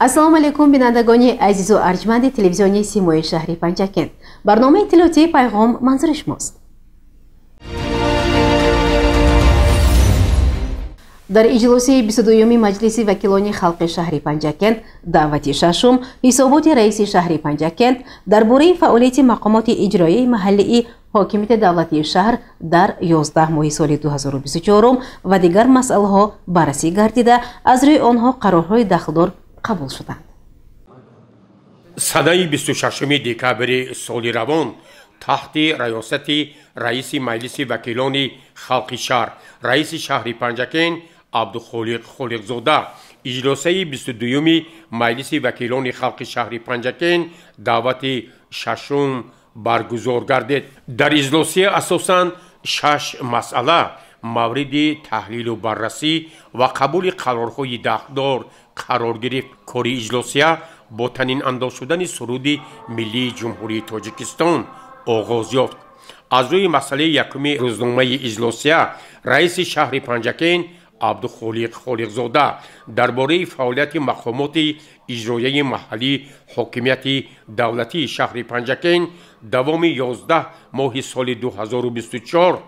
Ассалому алайкум, бинандагони азизу арҷманди телевизиони Симои шаҳри Панҷакент. Барномаи иттилоотии Пайғом манзури шумост. Дар иҷлосияи 22-юми Маҷлиси вакилони халқи шаҳри Панҷакент даъвати шашум ҳисоботи раиси шаҳри Панҷакент дар бораи фаъолияти мақомоти иҷроияи маҳаллии ҳокимияти давлатии шаҳр дар 11 моҳи соли 2024 ва дигар масъалаҳо баррасӣ гардида, аз рӯи онҳо қарорҳои дахлдор қабул шуданд. Санаи 26 декабри соли равон таҳти раёсати раиси Маҷлиси вакилони халқи шаҳр, раиси шаҳри Панҷакент Абдухолиқ Холиқзода иҷлосаи 22-юми Маҷлиси вакилони халқи шаҳри Панҷакент даъвати шашум баргузор гардид. Дар иҷлосия асосан 6 масъала мавриди таҳлилу баррасӣ ва қабули қарорҳои дахлдор қарор гирифт. Кори иҷлосия бо танинандоз шудани суруди миллии Ҷумҳурии Тоҷикистон оғоз ёфт. Аз рӯи масъалаи якуми рӯзномаи иҷлосия раиси шаҳри Панҷакент Абдухолиқ Холиқзода дар бораи фаъолияти мақомоти иҷроияи маҳаллии ҳокимияти давлатии шаҳри Панҷакент давоми 11 моҳи соли 2024,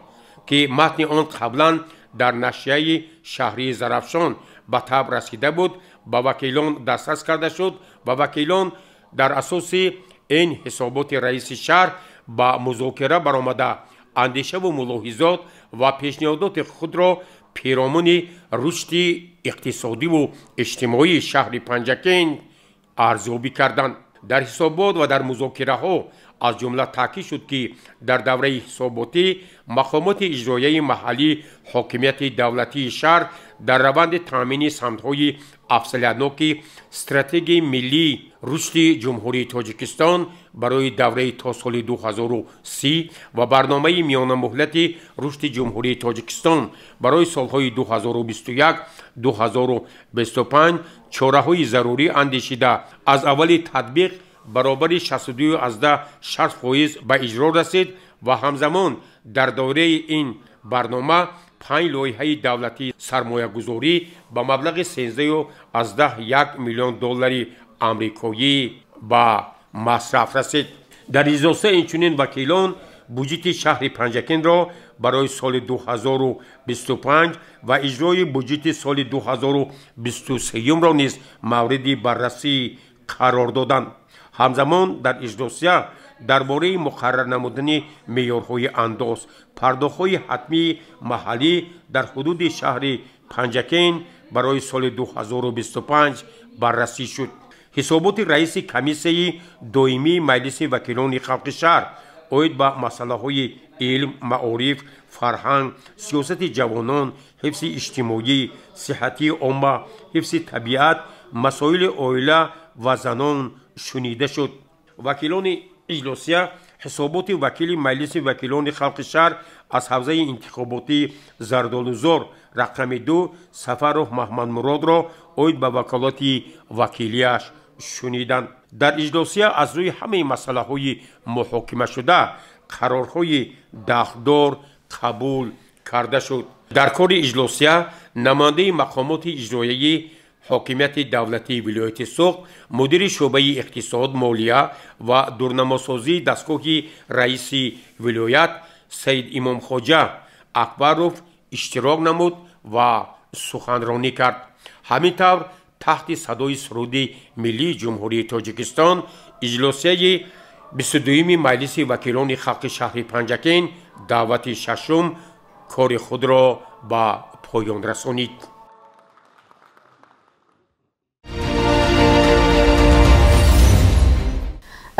ки матни он қаблан дар нашрияи шаҳрии Зарафшон ба таб расида буд, ба вакилон дастрас карда шуд ва вакилон дар асоси ин ҳисоботи раиси шаҳр ба музокира баромада, андешаву мулоҳизот ва пешниҳодоти худро пиромуни рушди иқтисодиву иҷтимоии шаҳри Панҷакент арзёбӣ карданд. Дар ҳисобот ва дар музокираҳо аз ҷумла таъкид шуд, ки дар давраи ҳисоботӣ мақомоти иҷроияи маҳаллии ҳокимияти давлатии шаҳр дар раванди таъмини самтҳои афзалиятноки стратегияи миллии рушди Ҷумҳурии Тоҷикистон барои давраи то соли 2030 ва барномаи миёнамуҳлати рушди Ҷумҳурии Тоҷикистон барои солҳои 2021-2025 чораҳои зарурӣ андешида, аз аввали татбиқ баробари 62,6% ба иҷро расид ва ҳамзамон дар доираи ин барнома 5 лоиҳаи давлатии сармоягузорӣ ба маблағи 13,1 миллион доллари амрикоӣ ба масраф расид. Дар иҷлоса инчунин вакилон буҷети шаҳри Панҷакентро барои соли 2025 ва иҷрои буҷети соли 2023-ро низ мавриди баррасӣ қарор доданд. Ҳамзамон дар иҷлосия дар бораи муқаррар намудани меъёрҳои андоз, пардохтҳои ҳатмии маҳаллӣ дар ҳудуди шаҳри Панҷакент барои соли 2025 баррасӣ шуд. Ҳисоботи раиси комиссияи доимии Маҷлиси вакилони халқи шаҳр оид ба масъалаҳои илм, маориф, фарҳанг, сиёсати ҷавонон, ҳифзи иҷтимоӣ, сиҳатии омма, ҳифзи табиат, масоили оила ва занон шунида шуд. Вакилони иҷлосия ҳисоботи вакили Маҷлиси вакилони халқи шаҳр аз ҳавзаи интихоботии Зардолузор рақами 2 Сафаров Маҳмадмуродро оид ба ваколати вакилияш шуниданд. Дар иҷлосия аз рӯи ҳамаи масъалаҳои муҳокимашуда қарорҳои дахлдор қабул карда шуд. Дар кори иҷлосия намояндаи мақомоти иҷроияи ҳокимияти давлатии вилояти Суғд, мудири шӯъбаи иқтисод, молия ва дурнамосозии дастгоҳи раиси вилоят Саид Имомхоҷа Акбаров иштирок намуд ва суханронӣ кард. Ҳамин тавр таҳти садои суруди миллии Ҷумҳурии Тоҷикистон иҷлосияи 22-юми Маҷлиси вакилони халқи шаҳри Панҷакент даъвати шашум кори худро ба поён расонид.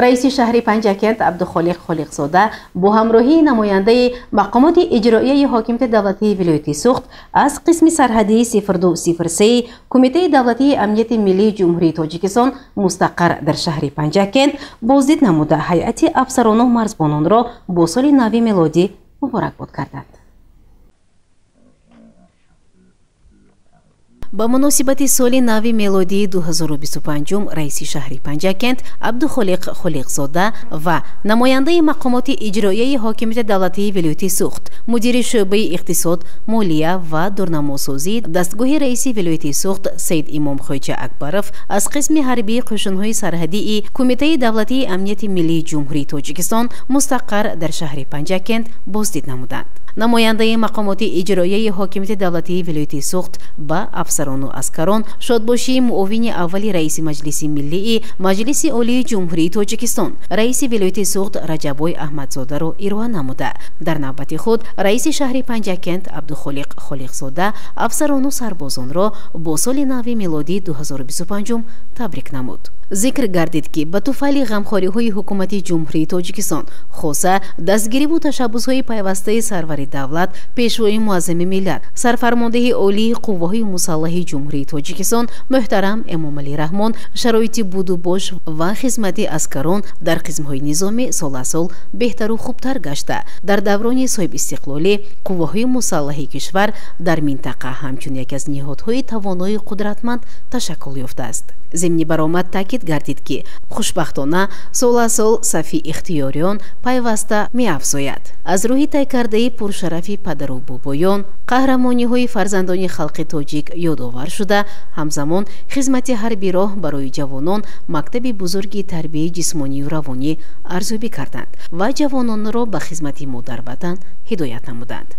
Раиси шаҳри Панҷакент Абдухолиқ Холиқзода бо ҳамроҳии намояндаи мақомоти иҷроияи ҳокимияти давлатии вилояти Суғд аз қисми сарҳадии 0203 Кумитаи давлатии амнияти миллии Ҷумҳурии Тоҷикистон мустақар дар шаҳри Панҷакент боздид намуда, ҳайати афсарону марзбононро бо соли нави мелодӣ муборакбод карданд. Ба муносибати соли нави мелодии 2025 раиси шаҳри Панҷакент Абдухолиқ Холиқзода ва намояндаи мақомоти иҷроияи ҳокимияти давлатии вилояти Суғд, мудири шӯъбаи иқтисод, молия ва дурнамосозӣ дастгоҳи раиси вилояти Суғд Саид Имомхоҷа Акбаров аз қисми ҳарбии қӯшунҳои сарҳадии Кумитаи давлатии амнияти миллии Ҷумҳурии Тоҷикистон мустақар дар шаҳри Панҷакент боздид намуданд. Намояндаи мақомоти иҷроияи ҳокимияти давлатии вилояти Суғд ба афсарону аскарон шодбошии муовини аввали раиси Маҷлиси миллии Маҷлиси Олии Ҷумҳурии Тоҷикистон, раиси вилояти Суғд Раҷаббой Аҳмадзодаро ироа намуда. Дар навбати худ раиси шаҳри Панҷакент Абдухолиқ Холиқзода афсарону сарбозонро бо соли нави мелодии 2025 табрик намуд. Зикр гардид, ки ба туфайли ғамхориҳои ҳукумати Ҷумҳурии Тоҷикистон, хоса дастгириву ташаббусҳои пайвастаи сарвари давлат, пешвои муаззами миллат, сарфармондеҳи олии қувваҳои мусаллаҳи Ҷумҳурии Тоҷикистон муҳтарам Эмомалӣ Раҳмон, шароити будубош ва хизмати аскарон дар қисмҳои низомӣ сол аз сол беҳтару хубтар гашта, дар даврони соҳибистиқлолӣ қувваҳои мусаллаҳи кишвар дар минтақа ҳамчун яке аз ниҳодҳои тавонои қудратманд ташаккул ёфтааст. Зимни баромад таъкид гардид, ки хушбахтона сол аз сол сафи ихтиёриён пайваста меафзояд. Аз рӯҳи тай кардаи пуршарафи падару бобоён, қаҳрамониҳои фарзандони халқи тоҷик ёдовар шуда, ҳамзамон хизмати ҳарбиро барои ҷавонон мактаби бузурги тарбияи ҷисмонию равонӣ арзёбӣ карданд ва ҷавононро ба хизмати модарватан ҳидоят намуданд.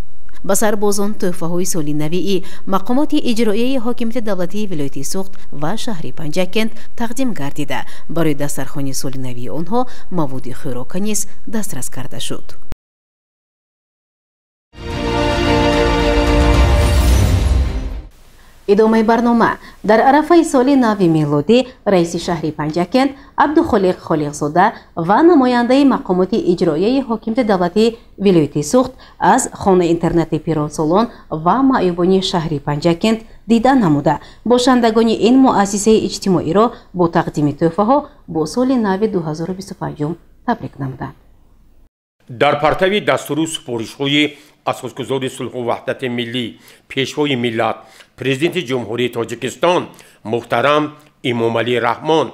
Ба сарбозон тӯҳфаҳои соли навии мақомоти иҷроияи ҳокимияти давлатии вилояти Суғд ва шаҳри Панҷакент тақдим гардида, барои дастархони соли навии онҳо маводи хӯрока низ дастрас карда шуд. Идомаи барнома. Дар арафаи соли нави мелодӣ раиси шаҳри Панҷакент Абдухолиқ Холиқзода ва намояндаи мақомоти иҷроияи ҳокимияти давлатии вилояти Суғд аз хонаи интернати пиронсолон ва маъюбони шаҳри Панҷакент дида намуда, бошандагони ин муассисаи иҷтимоиро бо тақдими тӯҳфаҳо бо соли нави 2025 табрик намуданд. Дар партави дастуру супоришҳои асосгузори сулҳу ваҳдати миллӣ, пешвои миллат, президенти Ҷумҳурии Тоҷикистон муҳтарам Эмомалӣ Раҳмон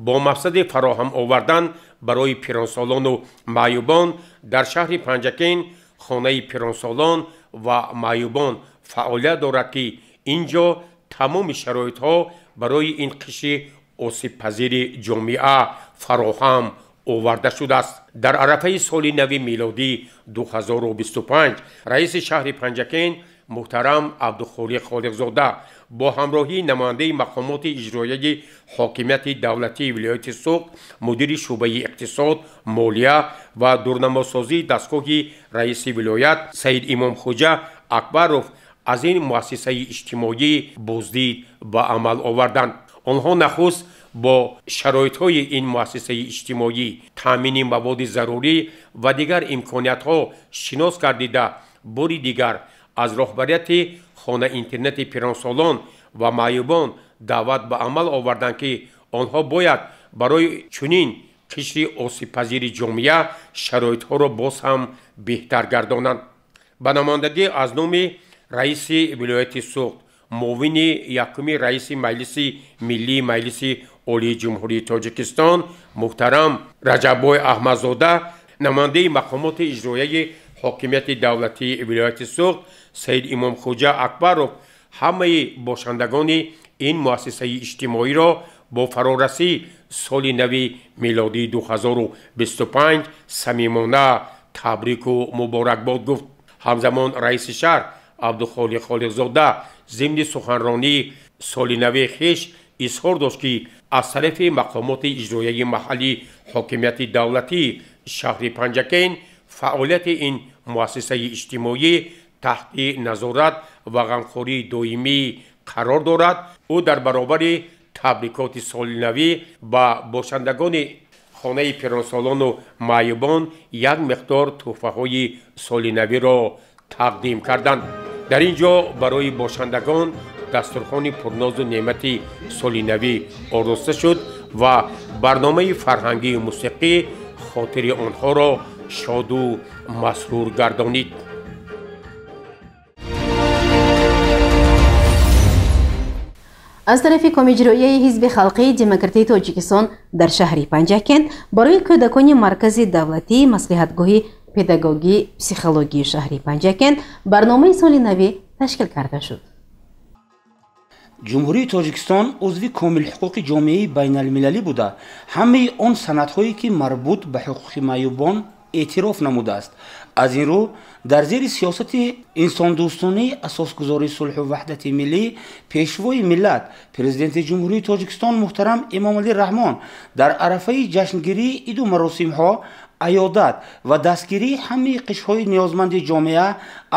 бо мақсади фароҳам овардан барои пиронсолону маъюбон дар шаҳри Панҷакент хонаи пиронсолон ва маъюбон фаъолият дорад, ки ин ҷо тамоми шароитҳо барои ин қишри осибпазири ҷомеа фароҳам оварда шудааст. Дар арафаи соли нави мелодӣ 2025 раиси шаҳри Панҷакент муҳтарам Абдухолиқ Холиқзода бо ҳамроҳии намояндаи мақомоти иҷроияи ҳокимияти давлатии вилояти Суғд, мудири шӯъбаи иқтисод, молия ва дурнамосозии дастгоҳи раиси вилоят Саид Имомхоҷа Акбаров аз ин муассисаи иҷтимоӣ боздид ба амал оварданд. Онҳо нахуст бо шароитҳои ин муассисаи иҷтимоӣ, таъмини маводи зарурӣ ва дигар имкониятҳо шинос гардида, бори дигар аз роҳбарияти хона-интернати пиронсолон ва маъюбон даъват ба амал оварданд, ки онҳо бояд барои чунин қишри осибпазири ҷомеа шароитҳоро боз ҳам беҳтар гардонанд. Ба намояндагӣ аз номи раиси вилояти Суғд, муовини якуми раиси Маҷлиси миллии Маҷлиси Олии Ҷумҳурии Тоҷикистон муҳтарам Раҷаббой Аҳмадзода, намояндаи мақомоти иҷроияи ҳокимияти давлатии вилояти Суғд Саид Имомхоҷа Акбаров ҳамаи бошандагони ин муассисаи иҷтимоиро бо фарорасии соли нави мелодии 2025 самимона табрику муборакбод гуфт. Ҳамзамон раиси шаҳр Абдухолиқ Холиқзода зимни суханронии соли нави хеш изҳор дошт, ки аз тарафи мақомоти иҷроияи маҳаллии ҳокимияти давлатии шаҳри Панҷакент фаъолияти ин муассисаи иҷтимоӣ таҳти назорат ва ғамхории доимӣ қарор дорад. Ӯ дар баробари табрикоти соли навӣ ба бошандагони хонаи пиронсолону маъюбон як миқдор тӯҳфаҳои соли навиро тақдим карданд. Дар ин ҷо барои бошандагон дастурхони пурнозу неъмати соли навӣ ороста шуд ва барномаи фарҳангию мусиқӣ хотири онҳоро шоду масрур гардонид. Аз тарафи Комиҷроияи Ҳизби Халқии Демократии Тоҷикистон дар шаҳри Панҷакент барои кӯдакони Маркази давлатии маслиҳатгоҳи педагогӣ психологии шаҳри Панҷакент барномаи соли навӣ ташкил карда шуд. Ҷумҳурии Тоҷикистон узви комилҳуқуқи ҷомеаи байналмилалӣ буда, ҳамаи он санадҳое ки марбут ба ҳуқуқи маъюбон эътироф намудааст. Аз ин рӯ дар зери сиёсати инсондӯстонии асосгузори сулҳу ваҳдати миллӣ, пешвои миллат, президенти Ҷумҳурии Тоҷикистон муҳтарам Эмомалӣ Раҳмон дар арафаи ҷашнгирии иду маросимҳо, аёдат ва дастгирии ҳамаи қишрҳои ниёзманди ҷомеа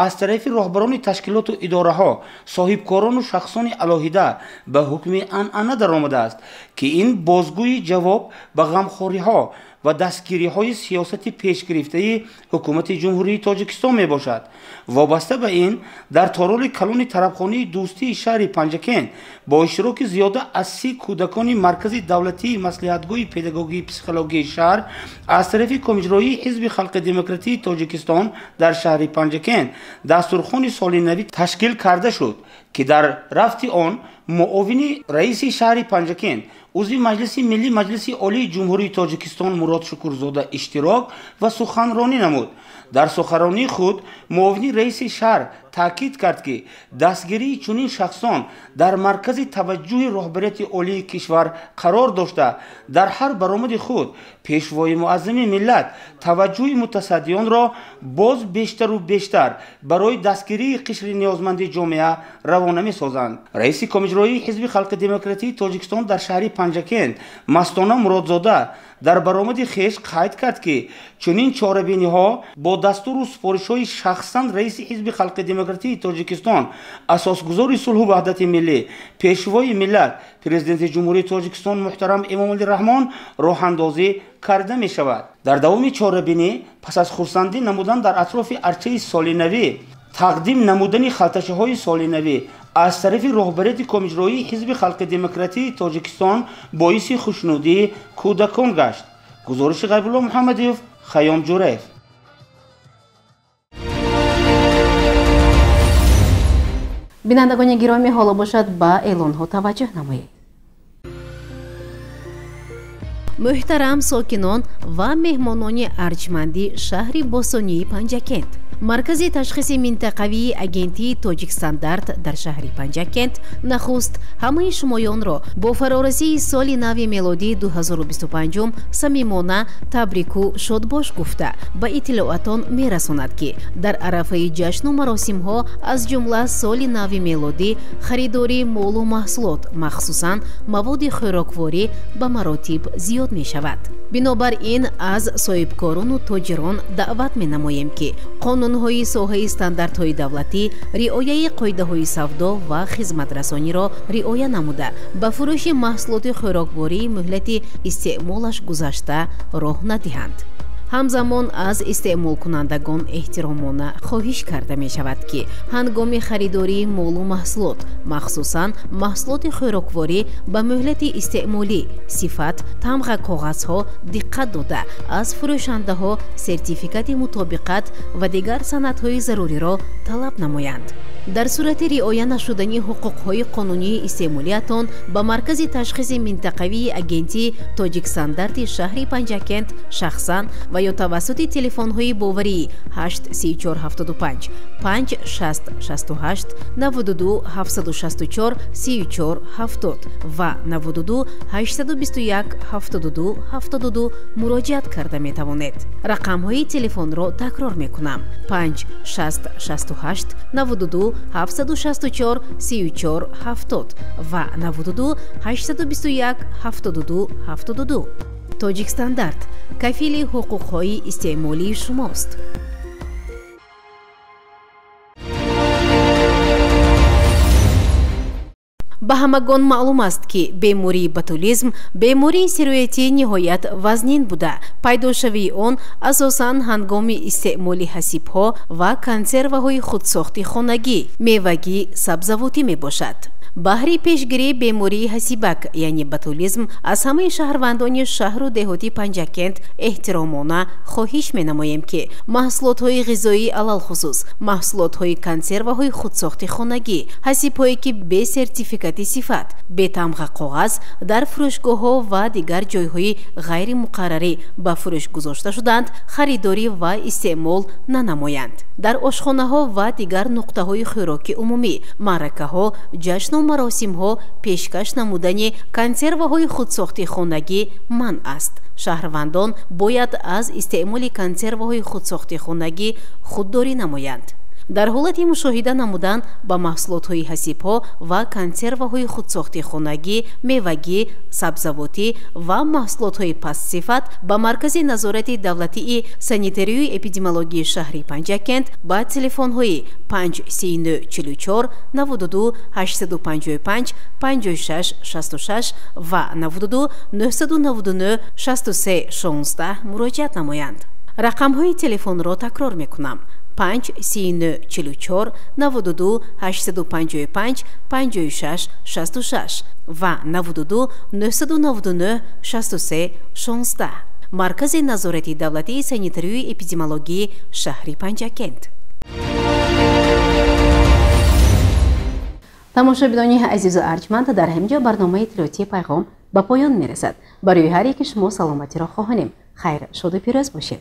аз тарафи роҳбарони ташкилоту идораҳо, соҳибкорону шахсони алоҳида ба ҳукми анъана даромадааст, ки ин бозгӯи ҷавоб ба ғамхориҳо ва дастгириҳои сиёсати пешгирифтаи ҳукумати Ҷумҳурии Тоҷикистон мебошад. Вобаста ба ин дар тороли калони тарабхонаи дӯстии шаҳри Панҷакент бо иштироки зиёда аз 30 кӯдакони Маркази давлатии маслиҳатгоҳи педагогии психологияи шаҳр аз тарафи Комиҷроии Ҳизби Халқи Демократии Тоҷикистон дар шаҳри Панҷакент дастурхони соли навӣ ташкил карда шуд, ки дар рафти он муовини раиси шаҳри Панҷакент, узви Маҷлиси Миллӣ Маҷлиси Олии Ҷумҳурии Тоҷикистон Мурод Шукурзода иштирок ва суханронӣ намуд. Дар суханронии худ муовини раиси шаҳр таъкид кард, ки дастгирии чунин шахсон дар маркази таваҷҷӯҳи роҳбарияти олии кишвар қарор дошта, дар ҳар баромади худ пешвои муаззами миллат таваҷҷӯҳи мутасаддиёнро боз бештару бештар барои дастгирии қишри ниёзманди ҷомеа равона месозанд. Раиси Комиҷроии Ҳизби Халқи Демократии Тоҷикистон дар шаҳри Панҷакент Мастона Муродзода дар баромади хеш қайд кард, ки чунин чорабиниҳо бо дастуру супоришҳои шахсан раиси Ҳизби Халқи Демократии Тоҷикистон, асосгузори сулҳу ваҳдати миллӣ, пешвои миллат, президенти Ҷумҳурии Тоҷикистон муҳтарам Эмомалӣ Раҳмон роҳандозӣ карда мешавад. Дар давоми чорабинӣ пас аз хурсандӣ намудан дар атрофи арчаи солинавӣ, тақдим намудани халташаҳои солинавӣ аз тарафи роҳбарияти Комиҷроии Ҳизби Халқи Демократии Тоҷикистон боиси хушнудии кӯдакон гашт. Гузориши Ғайбулло Муҳаммадиев, Хайём Ҷураев. Бинандагони гиромӣ, ҳоло бошад ба эълонҳо таваҷҷӯҳ намоед. Муҳтарам сокинон ва меҳмонони арҷманди шаҳри бостонии Панҷакент, Маркази ташхиси минтақавии агентии Тоҷикстандарт дар шаҳри Панҷакент нахуст ҳамаи шумоёнро бо фарорасии соли нави мелодии 2025 самимона табрику шодбош гуфта ба иттилоатон мерасонад, ки дар арафаи ҷашну маросимҳо, аз ҷумла соли нави мелодӣ, харидории молу маҳсулот, махсусан маводи хӯрокворӣ ба маротиб зиёд мешавад. Бинобар ин аз соҳибкорону тоҷирон даъват менамоем, ки қонунҳои соҳаи стандартҳои давлатӣ, риояи қоидаҳои савдо ва хизматрасониро риоя намуда, ба фурӯши маҳсулоти хӯроквории муҳлати истеъмолаш гузашта роҳ надиҳанд. Ҳамзамон аз истеъмолкунандагон эҳтиромона хоҳиш карда мешавад, ки ҳангоми харидории молу маҳсулот, махсусан маҳсулоти хӯрокворӣ, ба муҳлати истеъмолӣ, сифат, тамға, коғазҳо диққат дода, аз фурӯшандаҳо сертификати мутобиқат ва дигар санадҳои заруриро талаб намоянд. Дар сурати риоя нашудани ҳуқуқҳои қонунии истеъмолиятон ба Маркази ташхиси минтақавии агентии Тоҷикстандарти шаҳри Панҷакент шахсан ва ё тавассути телефонҳои боварии 8 34 75 5 6 68 92 764 34 70 ва 92 821 72 72 муроҷиат карда метавонед. Рақамҳои телефонро такрор мекунам: 5 6 68 92 764 34 70 ва 92 821 72 72. Тоҷикстандарт кафили ҳуқуқҳои истеъмолии шумост. Ба ҳамагон маълум аст, ки бемории ботулизм бемории сироятии ниҳоят вазнин буда, пайдошавии он асосан ҳангоми истеъмоли ҳасибҳо ва консерваҳои худсохти хонагӣ, мевагӣ, сабзавотӣ мебошад. Баҳри пешгирии бемории ҳасибак, яъне ботулизм, аз ҳамаи шаҳрвандони шаҳру деҳоти Панҷакент эҳтиромона хоҳиш менамоем, ки маҳсулотҳои ғизоӣ, алалхусус маҳсулотҳои консерваҳои худсохти хонагӣ, ҳасибҳое ки бе сертификати Бекайфияти сифат, бетамға коғаз дар фурӯшгоҳҳо ва дигар ҷойҳои ғайримуқаррарӣ ба фурӯш гузошта шудаанд, харидорӣ ва истеъмол нанамоянд. Дар ошхонаҳо ва дигар нуқтаҳои хӯроки умумӣ, маъракаҳо, ҷашну маросимҳо пешкаш намудани консерваҳои худсохти хонагӣ манъ аст. Шаҳрвандон бояд аз истеъмоли консерваҳои худсохти хонагӣ худдорӣ намоянд. Дар ҳолати мушоҳида намудан ба маҳсулотҳои ҳасибҳо ва консерваҳои худсохти хонагӣ, мевагӣ, сабзавотӣ ва маҳсулотҳои пастсифат ба Маркази назорати давлатии санитарию эпидемиологии шаҳри Панҷакент ба телефонҳои 5 39 44 92 855 56 66 ва 92 999 63 16 муроҷиат намоянд. Рақамҳои телефонро такрор мекунам: 5 39 44 92 855 56 66 ва 92 999 63 16. Маркази назорати давлатии санитарию эпидемиологии шаҳри Панҷакент. Тамошобинони азизу арҷманд, дар ҳамин ҷо барномаи иттилоотии Пайғом ба поён мерасад. Барои ҳар яки шумо саломатиро хоҳонем. Хайр, шоду пирӯз бошед.